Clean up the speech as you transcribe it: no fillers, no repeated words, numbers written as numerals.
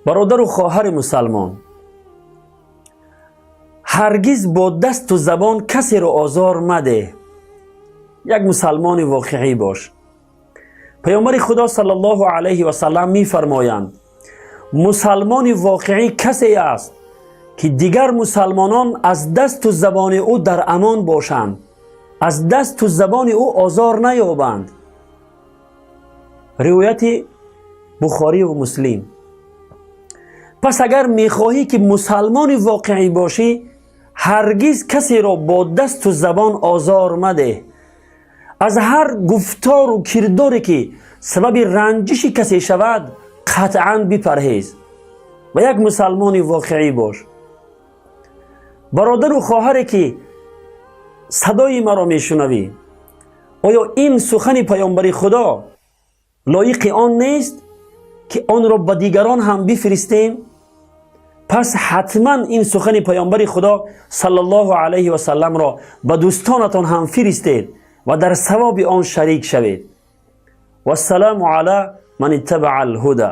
Бародару хоҳари мусалмон, ҳаргиз бо дасту забон касеро озор мадеҳ. Як мусалмони воқеӣ бош. Паёмбари Худо саллаллоҳу алайҳи васаллам мефармоянд: мусалмони воқеӣ касе аст, ки дигар мусалмонон аз дасту забони ӯ дар амон бошанд, аз дасту забони ӯ озор наёбанд. Ривояти Бухориву Муслим. Пас агар мехоҳӣ, ки мусалмони воқеӣ бошӣ, ҳаргиз касеро бо дасту забон озор мадеҳ. Аз ҳар гуфтору кирдоре, ки сабаби ранҷиши касе шавад, қатъан бипарҳез ва як мусалмони воқеӣ бош. Бародару хоҳаре, ки садои маро мешунавӣ, оё ин сухани паёмбари Худо лоиқи он нест, ки онро ба дигарон ҳам бифиристем? Пас ҳатман ин сухани паёмбари Худо саллаллоҳу алайҳи васалламро ба дӯстонатон ҳам фиристед ва дар савоби он шарик шавед. Вассаламу ала ман иттабаа алҳуда.